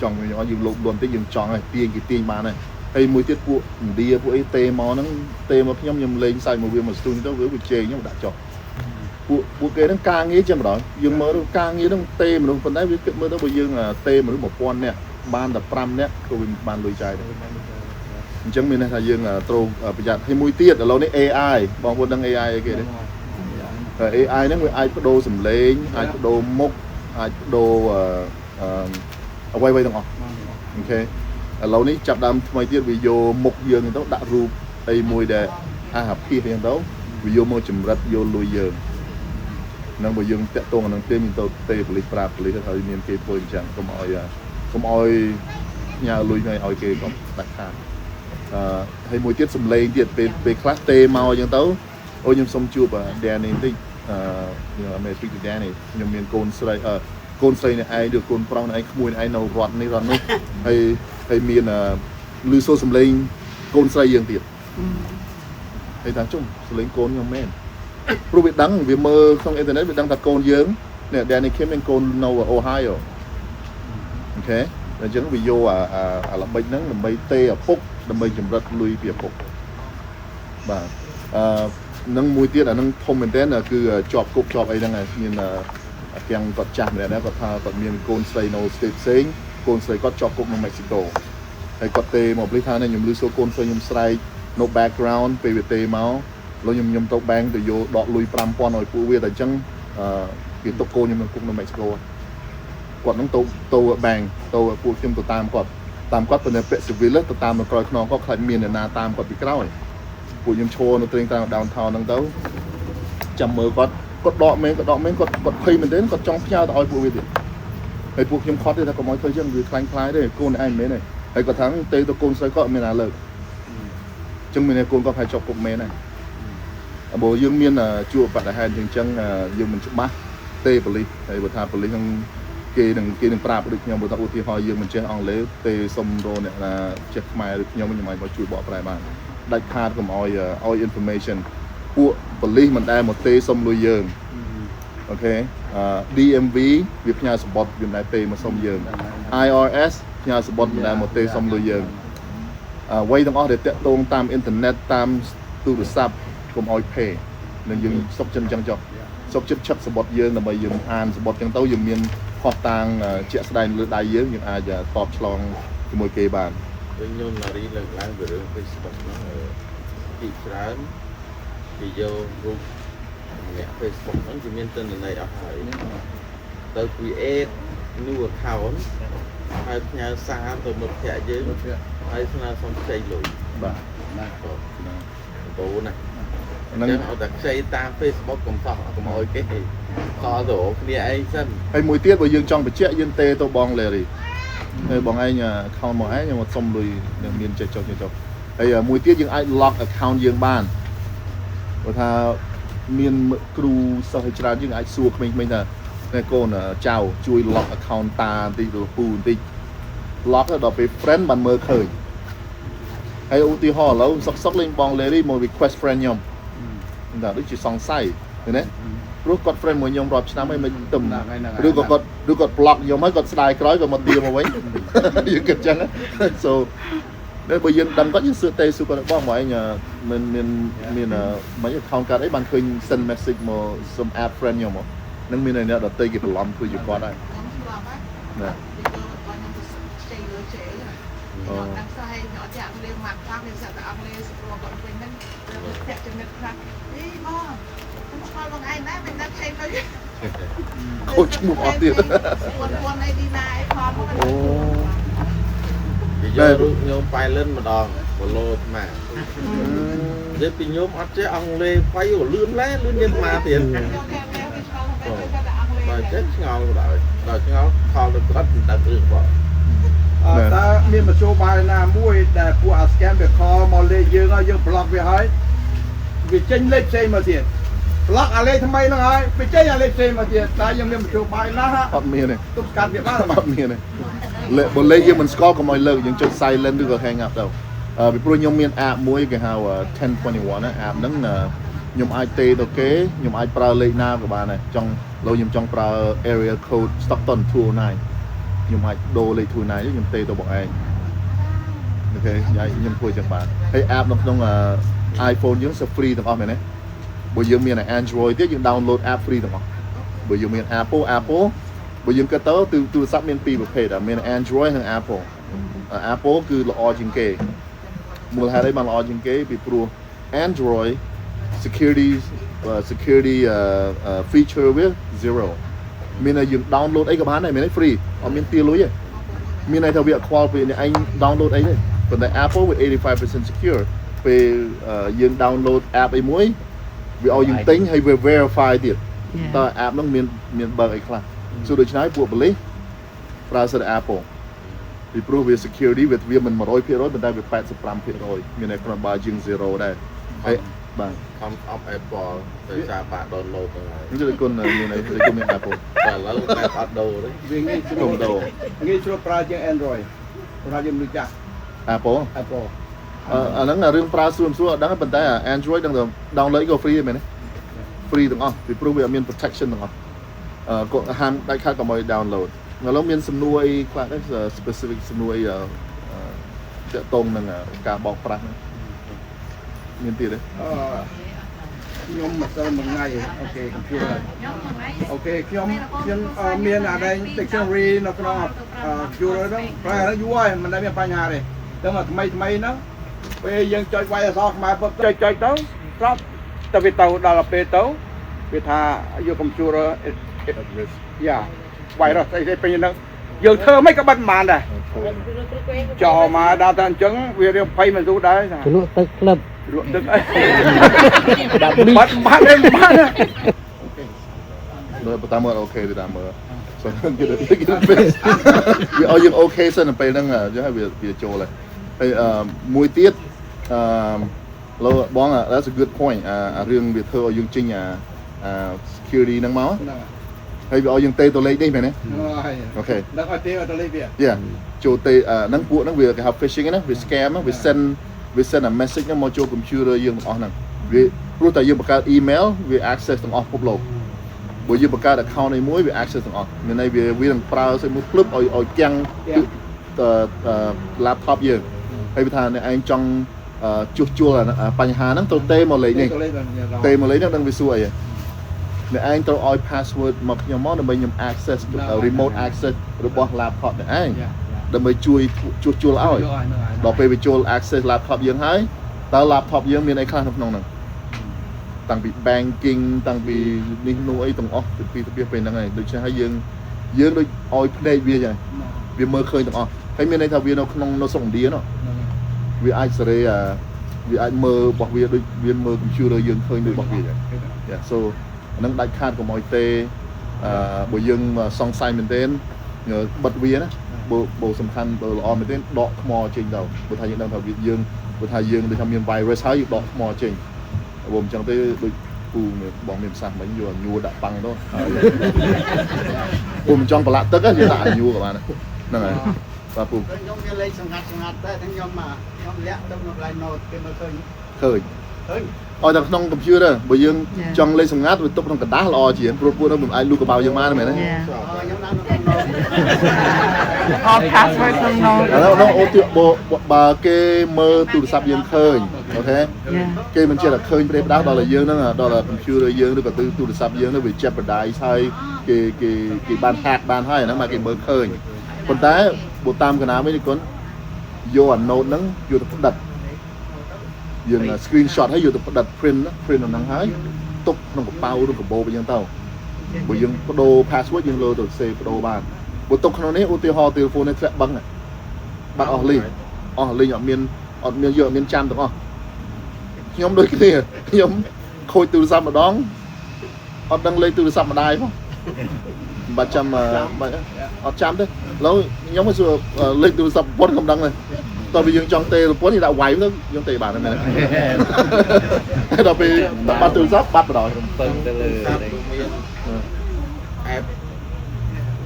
ចង់យើងយើងលោភលន់តិចយើងចង់ហើយទាញគេទាញបានហើយហើយមួយទៀតពួកឥណ្ឌាពួកអីទេមកហ្នឹងទេមកខ្ញុំខ្ញុំលេងសើចមកវាមកស្ទូងទៅវាវាជេរខ្ញុំដាក់ចុះពួកពួកគេហ្នឹងការងារចឹងបណ្ដោយយើងមើលទៅការងារហ្នឹងទេមនុស្សប៉ុន្តែវាគិតមើលទៅបើយើងទេមនុស្ស1000នាក់បានតែ5នាក់ក៏វាបានលុយចាយដែរ អញ្ចឹងមានន័យថាយើងត្រូវប្រយ័ត្នហើយមួយទៀតឥឡូវនេះ AI បងប្អូនដឹង AI អីគេទេ AI ហ្នឹងវាអាចបដូរសំឡេងអាចបដូរមុខអាចបដូរអឺអ្វីៗទាំងអស់ okay ឥឡូវនេះចាប់ដើមថ្មីទៀតវាយកមុខយើងទៅដាក់រូបអីមួយដែលអាហាភិសអញ្ចឹងទៅវាយកមកចម្រិតយកលុយយើងនឹងបើយើងតាក់ទងអានឹងទេមានទៅទេប៉ូលីសប្រាប់ប៉ូលីសទៅហើយមានគេធ្វើអញ្ចឹងកុំឲ្យកុំឲ្យផ្ញើលុយមកឲ្យគេកុំដាច់ខាត អឺហើយមួយទៀតសំឡេងទៀតពេលពេលខ្លះទេមកអញ្ចឹងទៅអូខ្ញុំសុំជួប Danny បន្តិចអឺខ្ញុំ I may speak to Danny ខ្ញុំមានកូនស្រីអឺកូនស្រីអ្នកឯងឬកូនប្រុសអ្នកឯងក្មួយអ្នកឯងនៅរដ្ឋនេះរដ្ឋនោះហើយហើយមានឮសូរសំឡេងកូនស្រីយើងទៀត ហើយថាជុំសលេងកូនខ្ញុំមែនព្រោះវាដឹងវាមើលក្នុងអ៊ីនធឺណិតវាដឹងថាកូនយើងនេះ Danny Kim មានកូននៅ Ohio okay អញ្ចឹងវាយកអាអាល្បិចហ្នឹងដើម្បីទេឪពុកដើម្បីចម្រិតលុយពីឪពុកបាទអឺនឹងមួយទៀតអានឹងធំមែនទែនគឺជាប់គុកជាប់អីហ្នឹងហើយមានទាំងគាត់ចាស់ម្នាក់ដែរគាត់ថាគាត់មានកូនស្រីនៅ state ផ្សេងកូនស្រីគាត់ជាប់គុកនៅ Mexico ហើយគាត់ទេមកប៉ូលីសថានេះខ្ញុំឮសួរកូនស្រីខ្ញុំស្រែក no background ពេលវាទេមកលោកខ្ញុំខ្ញុំទៅ bank ទៅយកដកលុយ5000ឲ្យពួកវាតែអញ្ចឹងអឺគេទុកកូនខ្ញុំនៅគុកនៅ Mexico គាត់នឹងទៅទៅ bank ទៅពួកខ្ញុំទៅតាមគាត់តាមគាត់ប៉ុន្តែពាក់ civil ទៅតាមនៅក្រោយខ្នងគាត់ខ្លាចមានអ្នកណាតាមគាត់ពីក្រោយពួកខ្ញុំឈរនៅត្រេងតាម downtown ហ្នឹងទៅចាំមើលគាត់គាត់ដកមែនគាត់ដកមែនគាត់គាត់ភ័យមែនទេគាត់ចង់ផ្ញើទៅឲ្យពួកវាទៀតហើយពួកខ្ញុំខត់ទេថាកុំឲ្យធ្វើចឹងវាខ្លាញ់ខ្លាយទេកូនឯងមិនមែនទេហើយគាត់ថាទេទៅកូនស្រីគាត់មានណាលើកចឹងមានកូនគាត់ប្រហែលជាប់គុកមែនហើយបើយើងមានជួបបដិហេតុចឹងយើងមិនច្បាស់ទេប៉ូលីសហើយបើថាប៉ូលីសហ្នឹងគេនឹងប្រាប់ដូចខ្ញុំបើថាឧទាហរណ៍យើងមិនចេះអង់គ្លេសទេសុំរកអ្នកណាចេះខ្មែរដូចខ្ញុំខ្ញុំអាចមកជួយបកប្រែបានដាច់ខាតកុំឲ្យឲ្យ information ពួកប៉ូលីសមិនដែលមកទេសុំលុយយើង okay DMV វាផ្ញើសំបុត្រវាមិនដែលទេមកសុំយើង IRS ផ្ញើសំបុត្រមិនដែលមកទេសុំលុយយើងអ្វីទាំងអស់ដែលតាក់ទងតាមអ៊ីនធឺណិតតាមទូរស័ព្ទកុំឲ្យ pay នឹងយើងសុកចិត្តអញ្ចឹងចុះសុកចិត្តឆឹកសំបុត្រយើងដើម្បីយើងអានសំបុត្រអញ្ចឹងទៅយើងមានខុសតាងជាក់ស្ដែងលើដៃយើងយើងអាចតបឆ្លងជាមួយគេបាន វិញខ្ញុំណារីលើកឡើងពីរឿង Facebook ហ្នឹងពីច្រើនគេយករូបអ្នក Facebook ហ្នឹងគេមានទិន្នន័យអស់ហើយទៅ create new account ហើយផ្ញើសារទៅមិត្តភ័ក្តិយើងហើយស្នើសុំខ្ចីលុយ បាទ ណា បាទបូណា ហ្នឹង ចឹងឲ្យតែខ្ចីតាម Facebook កុំសោះកុំឲ្យគេខលទៅរកគ្នាឯងសិន ហើយមួយទៀតបើយើងចង់បញ្ជាក់យើងទេទៅបង Larry ហើយបងឯង account មកឯងខ្ញុំមកសុំលុយនឹងមានចេះចុះចេះចុះហើយមួយទៀតយើងអាច lock account យើងបានបើថាមានគ្រូសិស្សឲ្យច្រើនយើងអាចសួរក្មេងៗថាណែកូនចៅជួយ lock account តាបន្តិចឬពូបន្តិច lock ទៅដល់ពេល friend បានមើលឃើញហើយឧទាហរណ៍ឥឡូវសុកសុកលេងបង Larry មក request friend ខ្ញុំតែដូចជាសង្ស័យឃើញទេព្រោះគាត់ friend មួយខ្ញុំរាប់ឆ្នាំហើយមិនទឹម ហ្នឹងហើយហ្នឹង ឬក៏គាត់ឬគាត់ block ខ្ញុំហើយគាត់ស្ដាយក្រោយគាត់មកទាមកវិញយើងគិតចឹង so តែបើយើងដឹងគាត់យើងសួរទេសួរគាត់បងមកឯងមានមានមានមិន account កាត់អីបានឃើញ send message មកសុំ add friend ខ្ញុំមកនឹងមានអ្នកដតីគេបន្លំធ្វើជាគាត់ដែរណា ពីគាត់ខ្ញុំទៅខ្ចីលុយខ្ចីអីខ្ញុំដឹងស្អីខ្ញុំអត់ចាក់អង់គ្លេសម៉ាក់ខ្លះខ្ញុំស្អាតតែអង់គ្លេសព្រោះគាត់វិញហ្នឹងតាក់ចំណិតខ្លះអីបងខ្ញុំឆ្ងល់បងឯងណាមិនដឹងខ្ចីលុយ ខូចឈ្មោះអស់ទៀត ពួនពួនអីឌីណាអីផង អូ គេយករូបញោមប៉ែលិនម្ដងបឡូអាត្មានិយាយពីញោមអត់ចេះអង់គ្លេសបៃលឿនឡែលឿនជាងអាត្មាទៀត ខ្ញុំតែតែឆ្ងល់តែគាត់តែអង់គ្លេស បើចេះឆ្ងល់ដល់ដល់ឆ្ងល់ខលទៅគាត់មិនដឹងរឿងបង តើមានមធ្យោបាយណាមួយដែលពួកអា scam វា call មកលេខយើងហើយយើង block វាហើយវាចេញលេខផ្សេងមកទៀត block អាលេខថ្មីហ្នឹងហើយវាចេញអាលេខផ្សេងមកទៀតតើយើងមានមធ្យោបាយណា អត់មានទេ ទប់ស្កាត់វាបាន អត់មានទេលេបើលេខយើងមិនស្គាល់កុំឲ្យលើកយើងចុច silent ឬក៏ hang up ទៅអឺពីព្រោះខ្ញុំមាន app មួយគេហៅ1021ណា app ហ្នឹងខ្ញុំអាចទេទៅគេខ្ញុំអាចប្រើលេខណាក៏បានដែរចង់លោខ្ញុំចង់ប្រើ area code Stockton 209ខ្ញុំអាចដូរលេខ209ខ្ញុំទេទៅបងឯង okay ខ្ញុំធ្វើចឹងបានហើយ app នៅក្នុង iPhone យើងស free ទាំងអស់មែនទេបើយើងមាន Android ទៀតយើង download app free ទាំងអស់បើយើងមាន Apple បើយើងគិតទៅទូរស័ព្ទមានពីរប្រភេទមាន Android និង Apple Apple គឺល្អជាងគេមូលហេតុអីបានល្អជាងគេពីព្រោះ Android security feature វា zero មានតែយើង download អីក៏បានដែរមានតែ free អត់មានទាលុយទេមានន័យថាវាអត់ខ្វល់ពីអ្នកឯង download អីទេប៉ុន្តែ Apple វា85% secure ពេលយើង download app អីមួយវាឲ្យយើងទិញហើយវា verify ទៀតតើ app ហ្នឹងមានមាន bug អីខ្លះសួរដូច្នេះពួកប៉ូលីសប្រើសិត Apple ពីព្រោះវា security វាវាមិន100%ប៉ុន្តែវា85%មានន័យគ្រាន់បើជាង0ដែរហើយបាទ ខំអប់ Apple ទៅសារបាក់ download ទៅហើយ នេះគឺគុណមានអីគឺគុណមាន Apple តែឥឡូវតែអត់ដូរទេ វាងាយស្រួល កុំដូរ ងាយស្រួលប្រើជាង Android ព្រោះថាយើងមនុស្សចាស់ Apple Apple អាហ្នឹងរឿងប្រើស្រួលស្រួលអត់ដឹងទេប៉ុន្តែ Android ដឹងតែ download ក៏ free ដែរមែនទេ free ទាំងអស់ពីព្រោះវាអត់មាន protection ទាំងអស់អឺក៏ហាមដាច់ខាតកុំឲ្យ download ឥឡូវមានសំណួរអីខ្លះដែរ specific សំណួរអីអឺទាក់ទងនឹងការបោកប្រាស់ហ្នឹងមានទៀតទេ អឺខ្ញុំម្សិលមួយថ្ងៃ okay computer ខ្ញុំមួយថ្ងៃ okay ខ្ញុំខ្ញុំអឺមានអាដែង dictionary នៅក្នុង computer ហ្នឹងប្រហែលយូរហើយមិនដែលមានបញ្ហាទេតែមកថ្មីថ្មីហ្នឹងពេលយើងចុចវាយអក្សរខ្មែរពុបចុចចុចទៅស្រាប់តែវាទៅដល់ពេលទៅវាថាយក computer At risk. Yeah, virus អីៗពេញហ្នឹងយើងធ្វើមិនក៏បិទមិនបានដែរចោលមកដល់តែអញ្ចឹងវារៀងភ័យមិនស្រួលដែរថា ជ្រលក់ទឹកក្លឹប លក់ទឹកអីបាត់បាត់ទេបាត់ទេ មើលតាមមើល okay ទៅតាមមើល so គេគេវាឲ្យយើង okay សិនទៅពេលហ្នឹងអញ្ចឹងហើយវាវាចូលហើយហើយអឺមួយទៀតអឺលោកបង that's a good point អាអារឿងវាធ្វើឲ្យយើងចេញអាអា security ហ្នឹងមក ហ្នឹង ហើយវាឲ្យយើងទេទៅលេខនេះមែនទេ ហើយ okay ដឹងឲ្យទេឲ្យទៅលេខវា Yeah ចូលទេអាហ្នឹងពួកហ្នឹងវាគេហៅ phishing ណាវា scam ណាវា send វា send a message ហ្នឹងមកចូល computer យើងទាំងអស់ហ្នឹងវាព្រោះតែយើងបង្កើត email វា access ទាំងអស់ពិភពលោកបើយើងបង្កើត account ឯមួយវា access ទាំងអស់មានន័យវាវានឹងប្រើស្អីមួយភ្លឹបឲ្យឲ្យគាំងអឺ laptop យើងហើយវាថាអ្នកឯងចង់ជួសជុលអាបញ្ហាហ្នឹងត្រូវទេមកលេខនេះ ទៅលេខបាន ទេមកលេខហ្នឹងដឹងវាសួរអីហ៎អ្នកឯងត្រូវឲ្យ password មកខ្ញុំមកដើម្បីខ្ញុំ access remote access របស់ laptop អ្នកឯងដើម្បីជួយជួសជុលឲ្យដល់ពេលវាចូល access laptop យើងហើយតើ laptop យើងមានអីខ្លះនៅក្នុងហ្នឹងតាំងពី banking តាំងពីនេះនោះអីទាំងអស់ពីពីពីពេលហ្នឹងហើយដូច្នេះហើយយើងយើងដូចឲ្យភ្នែកវាចឹងវាមើលឃើញទាំងអស់ហើយមានន័យថាវានៅក្នុងនៅស្រុកឥណ្ឌានោះវាអាចសេរីអាវាអាចមើលរបស់វាដូចវាមើល computer យើងឃើញដូចរបស់វាចឹង Yeah, so អាហ្នឹងដាច់ខាតកុំឲ្យទេអឺបើយើងសង្ស័យមែនទែនបិទវាណាបើបើសំខាន់បើល្អមែនទែនដកថ្មចេញទៅបើថាយើងដឹងថាវាយើងបើថាយើងដូចថាមាន virus ហើយយើងដកថ្មចេញបើមិនចឹងទេដូចពូមានបងមានប្រសាសន៍មិញយកញួរដាក់ប៉ាំងទៅហើយពូមិនចង់ប្រឡាក់ទឹកទេយើងដាក់ញួរក៏បានដែរហ្នឹងហើយបាទពូ ខ្ញុំមានលេខសម្ងាត់សម្ងាត់តែខ្ញុំមកខ្ញុំលាក់ទៅនៅកន្លែង note គេមើលឃើញ ឃើញ ឃើញ ឲ្យតែក្នុង computer បើយើងចង់លេខសម្ងាត់វាទុកក្នុងក្រដាសល្អជាងព្រោះពួកនោះមិនអាចលូកកបៅយើងបានទេមែនទេ Yeah. ខ្ញុំដាក់នៅក្នុង note All password ក្នុង note. ឥឡូវនោះអូទាបើបើគេមើលទូរស័ព្ទយើងឃើញ okay Yeah. គេមិនចេះតែឃើញប្រេផ្ដាស់ដល់តែយើងហ្នឹងដល់តែ computer យើងឬក៏ទូរស័ព្ទយើងហ្នឹងវា jeopardize ហើយគេគេគេបាន hack បានហើយអាហ្នឹងមកគេមើលឃើញប៉ុន្តែបើតាមកណាវិញគុណយកអា note ហ្នឹងយកទៅផ្ដិតយើង screenshot ហើយយកទៅផ្ដិត print ណា print អាហ្នឹងហើយទុកក្នុងកប៉ៅឬកាបូបអញ្ចឹងទៅបើយើងបដូរ password យើងលើទៅ save បដូរបានបើទុកក្នុងនេះឧទាហរណ៍ទូរស័ព្ទនេះធ្លាក់បឹងហ៎បាត់អស់លីងអស់លីងអត់មានអត់មានយកអត់មានចាំទាំងអស់ខ្ញុំដូចគ្នាខ្ញុំខូចទូរស័ព្ទម្ដងអត់ដឹងលេខទូរស័ព្ទម្ដាយផងមិនបាច់ចាំបាច់អត់ចាំទេឥឡូវខ្ញុំមកសួរលេខទូរស័ព្ទប្រពន្ធក៏មិនដឹងដែរតើវាយើងចង់ទេប្រពន្ធគេដាក់វាយទៅយើងទេបានទេមែនទេដល់ពេលបាត់ទូរស័ព្ទបាត់បណ្ដោយ ពឹងទៅលើ តាមមាន app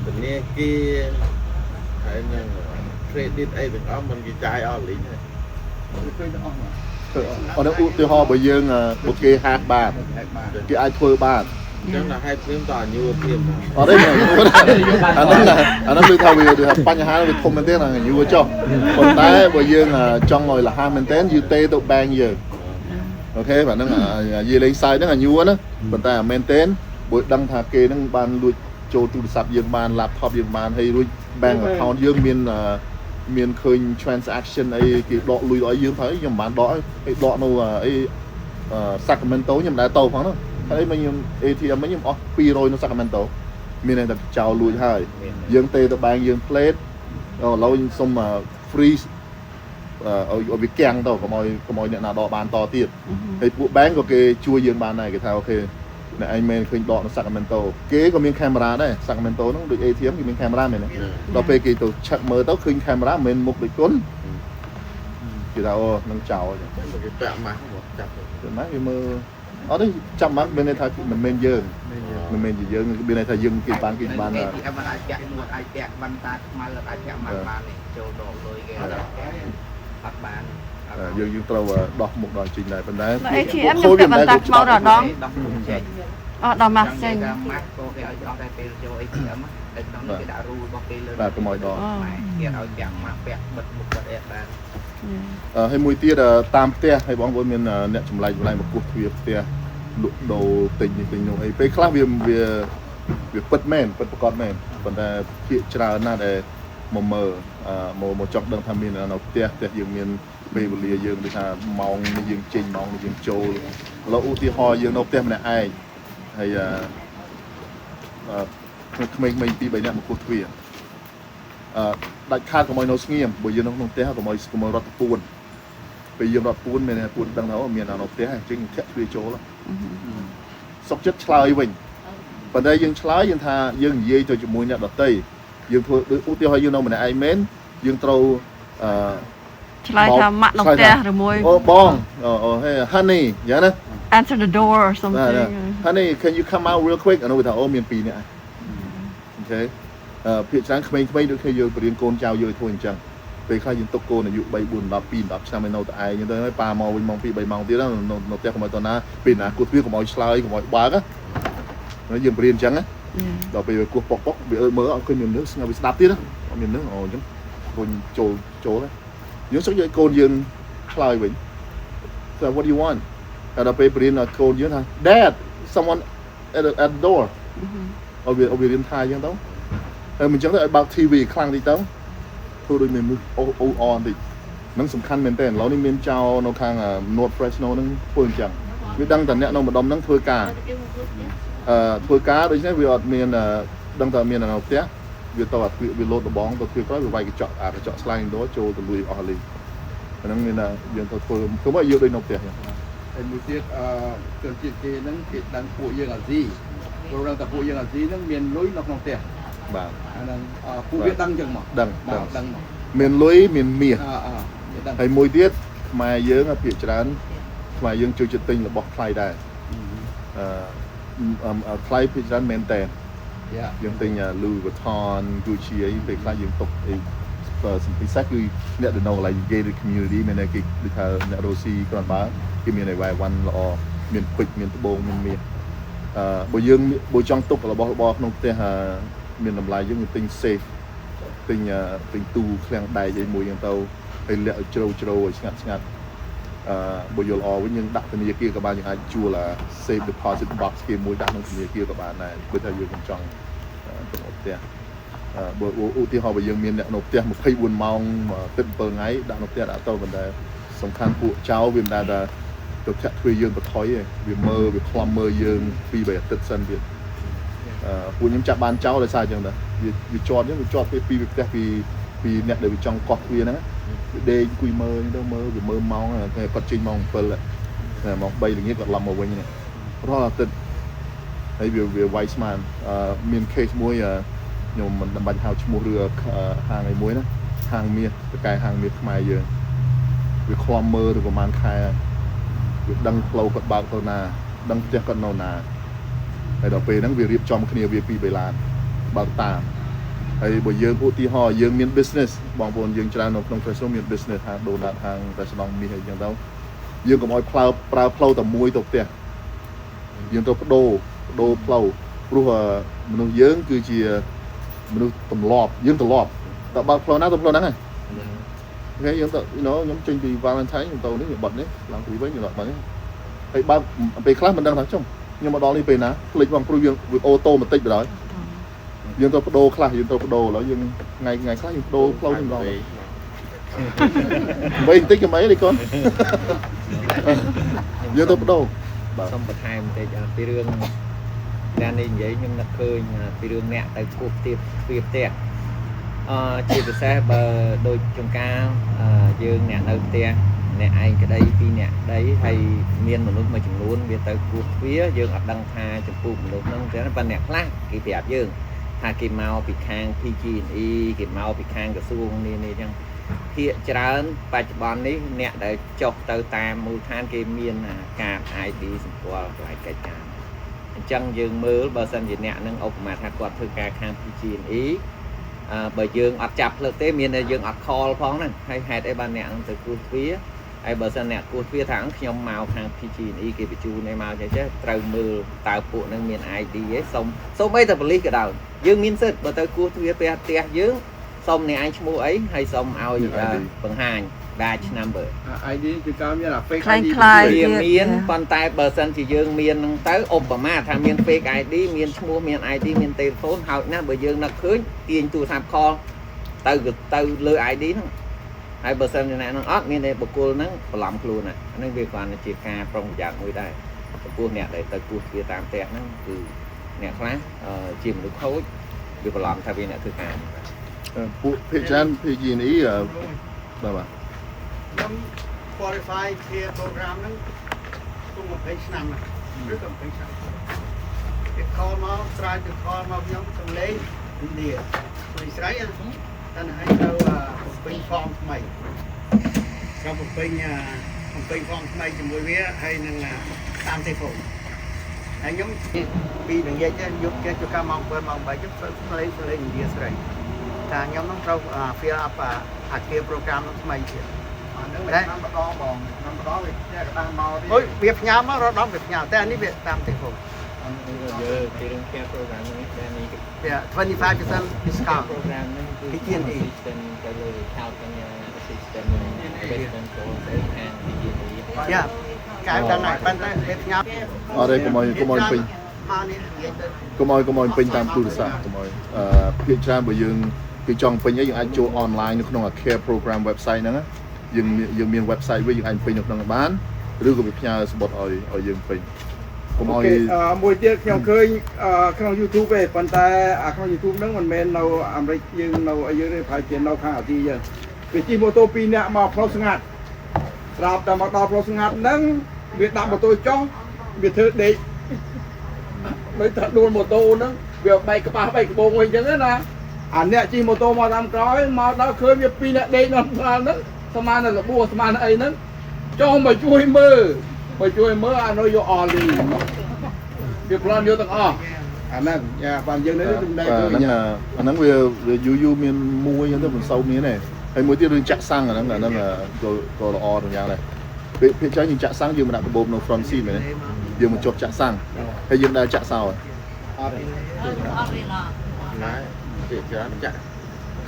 ធនាគារហើយនឹង credit អីទាំងអស់មិនគេចាយអស់លីងទេ ឃើញទាំងអស់មក អត់ឧទាហរណ៍បើយើងបើគេ hack បាន hack បាន គេអាចធ្វើបាន អញ្ចឹងដល់ហេតុភ្លាមតអញួរភ្លាម អត់ទេអាហ្នឹងអាហ្នឹងគឺថាវាថាបញ្ហាវាធំមែនទេណាយូរចុះប៉ុន្តែបើយើងចង់ឲ្យលះមែនទេយូទេទៅ bank យើង okay បាទហ្នឹងនិយាយលេងសើចហ្នឹងអាញួរណាប៉ុន្តែមែនទេបើដឹងថាគេហ្នឹងបានលួចចូលទូរស័ព្ទយើងបាន laptop យើងបានហើយរួច bank account យើងមានមានឃើញ transaction អីគេដកលុយឲ្យយើងហើយខ្ញុំមិនបានដកអីដកនៅអី Sacramento ខ្ញុំមិនដែលទៅផងហ្នឹងហើយមកខ្ញុំ ATM វិញខ្ញុំអស់200នៅ Sacramento មានន័យថាចោលលួចហើយយើងទេទៅ bank យើង plate ឥឡូវខ្ញុំសុំ freeze ឲ្យឲ្យវាកាំងទៅកុំឲ្យកុំឲ្យអ្នកណាដកបានតទៀតហើយពួក bank ក៏គេជួយយើងបានដែរគេថា okay អ្នកឯងមែនឃើញដកនៅ Sacramento គេក៏មានកាមេរ៉ាដែរ Sacramento ហ្នឹងដូច ATM គេមានកាមេរ៉ាមែនទេដល់ពេលគេទៅឆឹកមើលទៅឃើញកាមេរ៉ាមិនមែនមុខដូចគុណគេថាអូនឹងចោលចឹង គេពាក់ម៉ាស់មកចាប់ ទៅម៉េចគេមើលអត់ទេចាំម៉ាស់មានន័យថាមិនមែនយើងមិនមែនជាយើងមានន័យថាយើងគេបានគេបាន ATM មិនអាចពាក់មួកអាចពាក់បន្តាខ្មៅអាចពាក់ម៉ាស់បានទេចូលដកលុយគេអត់បាន យើងយើងត្រូវដោះមុខដល់ចេញដែរប៉ុន្តែ នៅ ATM ខ្ញុំពាក់បន្តាខ្មៅរដង ដោះមុខចេញ អត់ដល់ម៉ាស់ចេញ ម៉ាស់ក៏គេឲ្យដោះដែរពេលចូល ATM តែក្នុងនេះគេដាក់ rule របស់គេលើ បាទកុំឲ្យដោះ គេឲ្យពាក់ម៉ាស់ពាក់បិទមុខបិទអីបាន ហើយមួយទៀតតាមផ្ទះហើយបងប្អូនមានអ្នកចម្លែកចម្លែកមកគោះទ្វារផ្ទះលក់ដូរទិញនេះទិញនោះអីពេលខ្លះវាវាវាពិតមែនពិតប្រកបមែនប៉ុន្តែភាគច្រើនណាស់ដែលមកមើលមកមកចង់ដឹងថាមាននៅផ្ទះផ្ទះយើងមានពេលវេលាយើងដូចថាម៉ោងនេះយើងចេញម៉ោងនេះយើងចូលឥឡូវឧទាហរណ៍យើងនៅផ្ទះម្នាក់ឯងហើយអឺក្មេងៗពីរបីនាក់មកគោះទ្វារអឺដាច់ខាតកុំឲ្យនៅស្ងៀមបើយើងនៅក្នុងផ្ទះកុំឲ្យកុំឲ្យរត់ទៅពួនពេលយើងរត់ពួនមានពួនដឹងថាអូមាននៅផ្ទះអញ្ចឹងធាក់ទ្វារចូលសុកចិត្តឆ្លើយវិញប៉ុន្តែយើងឆ្លើយយើងថាយើងនិយាយទៅជាមួយអ្នកដទៃយើងធ្វើដូចឧទាហរណ៍យើងនៅម្នាក់ឯងមែនយើងត្រូវអឺ ឆ្លើយថាម៉ាក់នៅផ្ទះឬមួយ អូបងអូ hey honey យ៉ាងណា answer the door or something. Honey, can you come out real quick? អានោះវាថាអូមានពីរនាក់okay អឺភាគច្រើនក្មេងៗដូចគ្នាយើងបរៀនកូនចៅយើងឲ្យធ្វើអញ្ចឹងពេលខ្លះយើងទុកកូនអាយុ3 4 10 2 10ឆ្នាំឲ្យនៅតែឯងទៅហើយប៉ាមកវិញម៉ោង2 3ម៉ោងទៀតនៅនៅផ្ទះកុំឲ្យតណាពេលណាគោះទ្វារកុំឲ្យឆ្លើយកុំឲ្យបើកណាយើងបរៀនអញ្ចឹងណាដល់ពេលវាគោះប៉ុកប៉ុកវាមើលអត់ឃើញមានមនុស្សស្ងប់វាស្ដាប់ទៀតអត់មានមនុស្សអូអញ្ចឹងរុញចូលចូលយើងសុខយកកូនយើងឆ្លើយវិញ So what do you want? តែដល់ពេលបរៀនដល់កូនយើងថា Dad, someone at the door. ឲ្យវាឲ្យវារៀនថាអញ្ចឹងទៅហើយមិនអញ្ចឹងទៅឲ្យបើក TV ខ្លាំងតិចទៅធ្វើដូចមានមនុស្សអូអូអនតិចហ្នឹងសំខាន់មែនតើឥឡូវនេះមានចោរនៅខាង North Fresno ហ្នឹងធ្វើអញ្ចឹងវាដឹងតែអ្នកនៅម្ដុំហ្នឹងធ្វើការអឺធ្វើការដូច្នេះវាអត់មានដឹងតែមាននៅផ្ទះវាទៅអាទ្វារវាលោតដបងទៅទ្វារក្រោយវាវាយកញ្ចក់អាកញ្ចក់ sliding door ចូលទៅលួយអស់លីអាហ្នឹងមានថាយើងទៅធ្វើធ្វើមកយើងដូចនៅផ្ទះអញ្ចឹង ហើយមួយទៀតអឺជនជាតិគេហ្នឹងគេដឹងពួកយើងអាស៊ីព្រោះដឹងតែពួកយើងអាស៊ីហ្នឹងមានលុយនៅក្នុងផ្ទះ បាទ អាហ្នឹងពួកវាដឹងចឹងមក ដឹង បាទដឹងមក មានលុយមានមាស អើអើវាដឹង ហើយមួយទៀតខ្មែរយើងភាគច្រើនខ្មែរយើងជួយចិត្តទិញរបស់ថ្លៃដែរអឺថ្លៃភាគច្រើនមែនតើ យ៉ា យើងទិញ Louis Vuitton, Gucci អីពេលខ្លះយើងទុកអីសម្ពិសេសគឺអ្នកដែលនៅកន្លែង gated community មានន័យគេដូចថាអ្នករ៉ូស៊ីគ្រាន់បើគេមានអីវ៉ៃវ៉ាន់ល្អមានពេជ្រមានត្បូងមានមាសអឺបើយើងបើចង់ទុករបស់របរក្នុងផ្ទះមានតម្លៃយើងទិញ safe ទិញទិញទូឃ្លាំងដែកអីមួយហ្នឹងទៅហើយលាក់ឲ្យជ្រៅជ្រៅឲ្យស្ងាត់ស្ងាត់អឺបើយល់ល្អវិញយើងដាក់ធនាគារក៏បានយើងអាចជួលអា safe deposit box គេមួយដាក់ក្នុងធនាគារក៏បានដែរព្រោះថាយើងមិនចង់ទៅផ្ទះអឺបើឧទាហរណ៍បើយើងមានអ្នកនៅផ្ទះ24ម៉ោងទឹក7ថ្ងៃដាក់នៅផ្ទះដាក់ទៅប៉ុន្តែសំខាន់ពួកចៅវាមិនដែលថាទៅធាក់ទ្វារយើងបន្ថយទេវាមើលវាខ្លំមើលយើងពីរបីអាទិត្យសិនទៀតអឺពួកខ្ញុំចាប់បានចោលដោយសារអញ្ចឹងដែរវាវាជាប់អញ្ចឹងវាជាប់ពីពីផ្ទះពីពីអ្នកដែលវាចង់កោះទ្វារហ្នឹងវាដេកអង្គុយមើលទៅមើលវាមើលម៉ោងគាត់ចេញម៉ោង7ម៉ោង3ល្ងាចគាត់ឡំមកវិញនេះរាល់អាទិត្យហើយវាវាវាយស្មានអឺមាន case មួយខ្ញុំមិនបាច់ហៅឈ្មោះឬហាងអីមួយណាហាងមាសតកែហាងមាសខ្មែរយើងវាឃ្លាំមើលទៅប្រហែលខែវាដឹងផ្លូវគាត់បើកទៅណាដឹងផ្ទះគាត់នៅណាហើយដល់ពេលហ្នឹងវារៀបចំគ្នាវាពីរបីឡានបើកតាមហើយបើយើងឧទាហរណ៍យើងមាន business បងប្អូនយើងច្រើននៅក្នុង Fresno មាន business ហាង donut ហាង restaurant មាសអីចឹងទៅយើងកុំឲ្យផ្លូវប្រើផ្លូវតែមួយទៅផ្ទះយើងត្រូវបដូរបដូរផ្លូវព្រោះមនុស្សយើងគឺជាមនុស្សទម្លាប់យើងទម្លាប់តើបើកផ្លូវណាទៅផ្លូវហ្នឹងហើយថ្ងៃយើងទៅ you know ខ្ញុំចេញពី Valentine ខ្ញុំទៅនេះខ្ញុំបត់នេះឡើងពីវិញខ្ញុំដល់បាត់នេះហើយបើកពេលខ្លះមិនដឹងថាចុំខ្ញុំមកដល់នេះពេលណាភ្លេចបងព្រោះយើងវាautomatic បណ្ដោយយើងទៅបដូរខ្លះយើងទៅបដូរឥឡូវយើងថ្ងៃថ្ងៃខ្លះយើងបដូរផ្លូវនេះម្ដងវិញបន្តិចក៏មិនអីទេកូនយើងទៅបដូរបាទ សូមបន្ថែមបន្តិចពីរឿងអ្នកនេះនិយាយខ្ញុំនឹកឃើញពីរឿងអ្នកទៅគោះទៀបទ្វារផ្ទះអឺជាពិសេសបើដូចចង្ការយើងអ្នកនៅផ្ទះអ្នកឯងក្តីពីរអ្នកក្តីហើយមានមនុស្សមួយចំនួនវាទៅគោះទ្វារយើងអត់ដឹងថាចំពោះមនុស្សហ្នឹងទេប៉ុន្តែអ្នកខ្លះគេប្រាប់យើងថាគេមកពីខាង PG&E គេមកពីខាងក្រសួងនេះនេះអញ្ចឹងភាគច្រើនបច្ចុប្បន្ននេះអ្នកដែលចុះទៅតាមមូលដ្ឋានគេមានកាត ID សម្គាល់កន្លែងកិច្ចការអញ្ចឹងយើងមើលបើសិនជាអ្នកនឹងឧបមាថាគាត់ធ្វើការខាង PG&E អឺបើយើងអត់ចាប់ផ្លឹកទេមានតែយើងអត់ call ផងហ្នឹងហើយហេតុអីបានអ្នកនឹងទៅគ្រោះទ្វារ ហើយបើសិនអ្នកគោះទ្វារថាខ្ញុំមកខាង PG&E គេបញ្ជូនឲ្យមកចេះចេះត្រូវមើលតើពួកនឹងមាន ID ទេសុំសូម្បីតែប៉ូលីសក៏ដោយយើងមានសិទ្ធិបើទៅគោះទ្វារផ្ទះផ្ទះយើងសុំអ្នកឯងឈ្មោះអីហើយសុំឲ្យបង្ហាញ badge number ID គឺកើមានអា fake คล้าย ID คล้าย វាមានប៉ុន្តែបើសិនជាយើងមានហ្នឹងទៅឧបមាថាមាន fake ID មានឈ្មោះមាន ID មាន telephone ហើយណាស់បើយើងនឹកឃើញទាញទូរស័ព្ទ call ទៅក៏ទៅលើ ID ហ្នឹងហើយបើសិនជាអ្នកហ្នឹងអត់មានទេបុគ្គលហ្នឹងបន្លំខ្លួនណាអាហ្នឹងវាគ្រាន់តែជាការប្រុងប្រយ័ត្នមួយដែរចំពោះអ្នកដែលទៅគោះទ្វារតាមផ្ទះហ្នឹងគឺអ្នកខ្លះអឺជាមនុស្សខូចវាបន្លំថាវាអ្នកធ្វើការ ពួកភាគច្រើន PG&E បាទបាទ ខ្ញុំ qualify clear program ហ្នឹងទុំ20ឆ្នាំណាឬក៏20ឆ្នាំគេ call មក try to call មកខ្ញុំសំឡេងឥណ្ឌាជួយស្រីតែឲ្យត្រូវបំពេញ form ថ្មីត្រូវបំពេញបំពេញ form ថ្មីជាមួយវាហើយនឹងតាម telephone ហើយខ្ញុំពីល្ងាចយប់គេជួកាម៉ោង7ម៉ោង8ខ្ញុំសំឡេងសំឡេងឥណ្ឌាស្រីថាខ្ញុំនឹងត្រូវ fill up អា clear program នឹងថ្មីទៀត អាហ្នឹងមិនឆ្នាំម្ដងបងឆ្នាំម្ដងវាផ្ញើក្រដាសមកទៀត អូយវាផ្ញើមករដងវាផ្ញើតែអានេះវាតាម telephone អត់នេះយើងពីរឿង care program នេះដែលនេះ វា25% discount program ហ្នឹងគឺ PG&E assistant ទៅលើ California assistant Western Gold ស្អីខាង PG&E យ៉ាកែដឹងហើយប៉ុន្តែវាផ្ញើ អត់ទេកុំឲ្យកុំឲ្យពេញ មកនេះនិយាយទៅ កុំឲ្យកុំឲ្យពេញតាមទូរស័ព្ទកុំឲ្យអឺភាគច្រើនបើយើងគេចង់ពេញអីយើងអាចចូល online នៅក្នុង care program website ហ្នឹងណាយើងយើងមាន website វិញយើងអាចពេញនៅក្នុងនោះបានឬក៏វាផ្ញើសំបុត្រឲ្យឲ្យយើងពេញកុំឲ្យ OK អឺមួយទៀតខ្ញុំឃើញអឺក្នុង YouTube ទេប៉ុន្តែអាក្នុង YouTube ហ្នឹងមិនមែននៅអាមេរិកយើងនៅអីយើងទេប្រហែលជានៅខាងអាស៊ីយើងវាជិះម៉ូតូ2នាក់មកផ្លូវស្ងាត់ស្រាប់តែមកដល់ផ្លូវស្ងាត់ហ្នឹងវាដាក់ម៉ូតូចុះវាធ្វើដេកដូចថាដួលម៉ូតូហ្នឹងវាបែកក្បាលបែកក្បូងអីចឹងណាអាអ្នកជិះម៉ូតូមកតាមក្រោយមកដល់ឃើញវាពីរនាក់ដេកនៅដល់ហ្នឹងស្មានតែរបួសស្មានតែអីហ្នឹងចុះមកជួយមើលមកជួយមើលអានោះយកអស់លីវាប្លន់យកទាំងអស់អាហ្នឹងយ៉ាបានយើងនេះចំណែក បាទ ឃើញ ហ្នឹងអាហ្នឹងវាវាយូរយូរមានមួយហ្នឹងទៅមិនសូវមានទេហើយមួយទៀតរឿងចាក់សាំងអាហ្នឹងអាហ្នឹងក៏ក៏ល្អទាំងយ៉ាងដែរពេលភាគច្រើនយើងចាក់សាំងយើងមិនដាក់កាបូបនៅ front seat មែនទេយើងមកចុះចាក់សាំងហើយយើងដើរចាក់សោ អត់ទេ ណាភាគច្រើនចាក់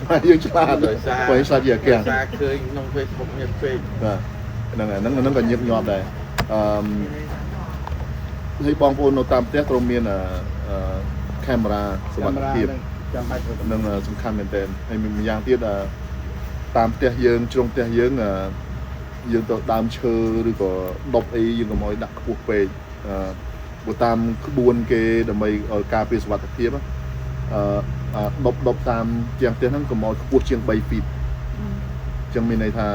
ហើយយើងឆ្លាត ដោយសារ បើឆ្លាតជាអាគាំង សារឃើញក្នុង Facebook មានពេក បាទហ្នឹងហើយហ្នឹងហ្នឹងក៏ញឹកញាប់ដែរអឺហើយបងប្អូននៅតាមផ្ទះត្រូវមានអឺកាមេរ៉ាសុវត្ថិភាព ចាំបាច់ត្រូវ នឹងសំខាន់មែនទែនហើយមានម្យ៉ាងទៀតអឺតាមផ្ទះយើងជ្រុងផ្ទះយើងអឺយើងទៅដើមឈើឬក៏ដប់អីយើងកុំឲ្យដាក់ខ្ពស់ពេកអឺបើតាមក្បួនគេដើម្បីឲ្យការពារសុវត្ថិភាពអឺដប់ដប់តាមជាងផ្ទះហ្នឹងកុំឲ្យខ្ពស់ជាង3 feet អញ្ចឹងមានន័យថា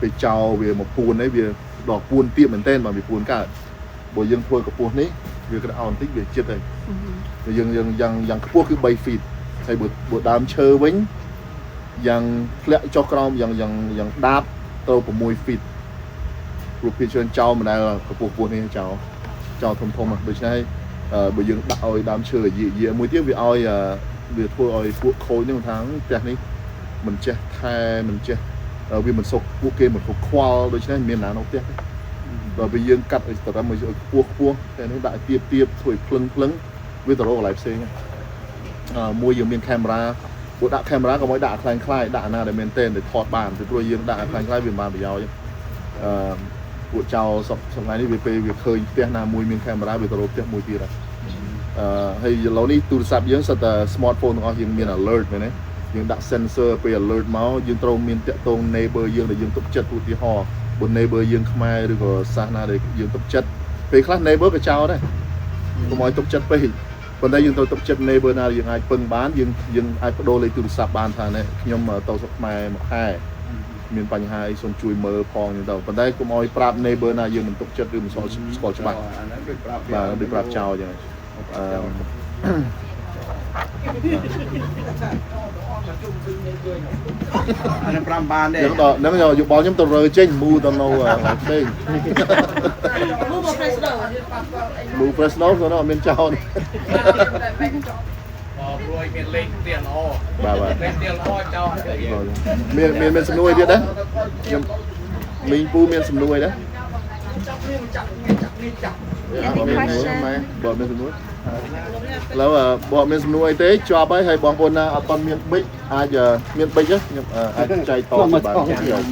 ពេលចោលវាមកពួនអីវាដល់ពួនទៀបមែនទែនបើវាពួនកើតបើយើងធ្វើកម្ពស់នេះវាក្តៅបន្តិចវាចិត្តហើយយើងយើងយ៉ាងយ៉ាងខ្ពស់គឺ3 feet ហើយបើបើដើមឈើវិញយ៉ាងធ្លាក់ចុះក្រោមយ៉ាងយ៉ាងយ៉ាងដាបទៅ6 feet ព្រោះភាគច្រើនចោលមិនដែលកម្ពស់ពោះនេះចោលចោលធំធំហ្នឹងដូច្នេះបើយើងដាក់ឲ្យដើមឈើយាយាមួយទៀតវាឲ្យវាធ្វើឲ្យពួកខូចហ្នឹងថាផ្ទះនេះមិនចេះថែមិនចេះវាមិនសុខពួកគេមិនសុខខ្វល់ដូច្នេះមានណានៅផ្ទះទេដល់ពេលយើងកាត់ឲ្យត្រឹមឲ្យខ្ពស់ខ្ពស់តែនេះដាក់ឲ្យទៀបទៀបធ្វើឲ្យភ្លឹងភ្លឹងវាទៅរកកន្លែងផ្សេងហ្នឹង អឺមួយយើងមានកាមេរ៉ាព្រោះដាក់កាមេរ៉ាក៏មកដាក់ខ្លាំងខ្លាយដាក់អាណាដែលមែនទែនដែលថតបានពីព្រោះយើងដាក់ខ្លាំងខ្លាយវាមិនបានប្រយោជន៍អឺពួកចៅសពថ្ងៃនេះវាពេលវាឃើញផ្ទះណាមួយមានកាមេរ៉ាវាទៅរកផ្ទះមួយទៀតហើយអឺហើយឥឡូវនេះទូរស័ព្ទយើងសុទ្ធតែ smartphone ទាំងអស់យើងមាន alert មែនទេយើងដាក់ sensor ពេល alert មកយើងត្រូវមានតាក់ទង neighbor យើងដែលយើងទុកចិត្តឧទាហរណ៍បើ neighbor យើងខ្មែរឬក៏សាសនាដែលយើងទុកចិត្តពេលខ្លះ neighbor ក៏ចោលដែរកុំឲ្យទុកចិត្តពេក ប៉ុន្តែយើងត្រូវទុកចិត្ត neighbor ណាដែលយើងអាចពឹងបានយើងយើងអាចបដូរលេខទូរស័ព្ទបានថានេះខ្ញុំទៅស្រុកខ្មែរមួយខែមានបញ្ហាអីសូមជួយមើលផងអញ្ចឹងទៅប៉ុន្តែកុំឲ្យប្រាប់ neighbor ណាយើងមិនទុកចិត្តឬមិនស្គាល់ស្គាល់ច្បាស់ អាហ្នឹងដូចប្រាប់ បាទដូចប្រាប់ចោលអញ្ចឹងអឺ អាហ្នឹងប្រាំបានទេ យើងដល់ហ្នឹងយោបល់ខ្ញុំទៅរើចេញមូទៅនៅកន្លែងផ្សេង មូមក Fresno មូ Fresno ទៅនៅអត់មានចោល អព្រួយមានលេខផ្ទះល្អ បាទបាទ លេខផ្ទះល្អចោលអត់យើង មានមានមានសំណួរអីទៀតទេខ្ញុំ មីងពូមានសំណួរអីដែរ ចាប់នេះចាប់នេះចាប់នេះចាប់ បងមានសំណួរម៉ែបងមានសំណួរឥឡូវបងមានសំណួរអីទេជាប់ហើយហើយបងប្អូនណាអត់ទាន់មានប៊ិចអាចមានប៊ិចខ្ញុំអាចចែកតទៅបាន។